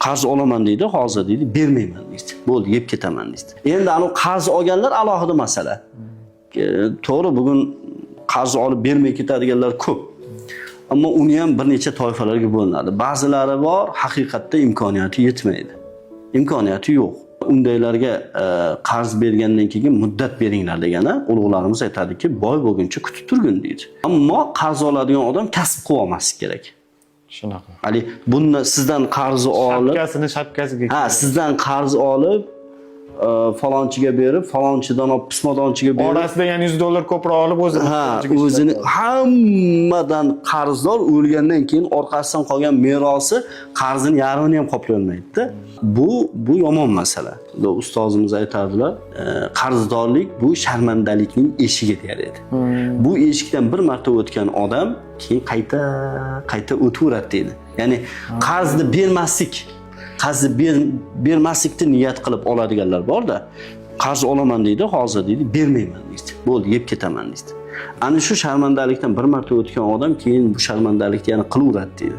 Qarz olaman deydi, hozir deydi, bermayman deydi. Bo'ldi, yeb ketaman deydi. Endi anavi qarz olganlar alohida masala. To'g'ri, bugun qarz olib bermay ketadiganlar ko'p. Ammo uni ham bir necha toifalarga bo'linadi. Ba'zilari bor, haqiqatda imkoniyati yetmaydi. Imkoniyati yo'q. Undaylarga qarz bergandan keyin muddat beringlar degani, ulug'larimiz aytadiki, boy bo'lguncha kutib turgin deydi. Ammo qarz oladigan odam kasb qilib olmaslik kerak. Shunaqa. Haligi bundan sizdan qarz olib, Shapkasini shapkasiga. Ha, sizdan qarz olib, falonchiga berib, falonchidan olib pismadonchiga berib, Orasida yana 100 dollar ko'proq olib o'zini ha, ehtiyojga o'zini ishlatadi. Hammadan qarzdor, o'lgandan keyin orqasidan qolgan merosi qarzini yarmini ham qoplay olmaydi-da. Bu yomon masala. Ustozimiz aytardilar, qarzdorlik bu sharmandalikning eshigi der edi. Bu eshikdan bir marta o'tgan odam keyin qayta qayta o'taveradi deydi. Ya'ni qarzni bermaslik, qarzni bermaslikni niyat qilib oladiganlar bor-da. Qarz olaman deydi, hozir deydi, bermayman deydi. Bo'ldi, yeb ketaman deydi. Ana shu sharmandalikdan bir marta o'tgan odam keyin bu sharmandalikni yana qilaveradi deydi.